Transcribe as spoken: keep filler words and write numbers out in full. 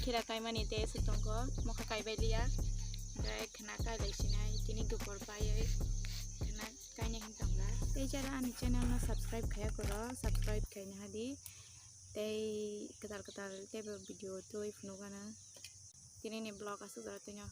Khira kaimani tei aswk tongkho, mokha kaibai liya. Hwnkhe khwna kailai sinai, tini dupor paiwi khwna kainai hin tongla. Tei jara ani channel no subscribe khaya koro, subscribe khaina hadi. Tei kwtal kwtal teibo video twi phunukgana. Tini ni vlog aswk jora twino.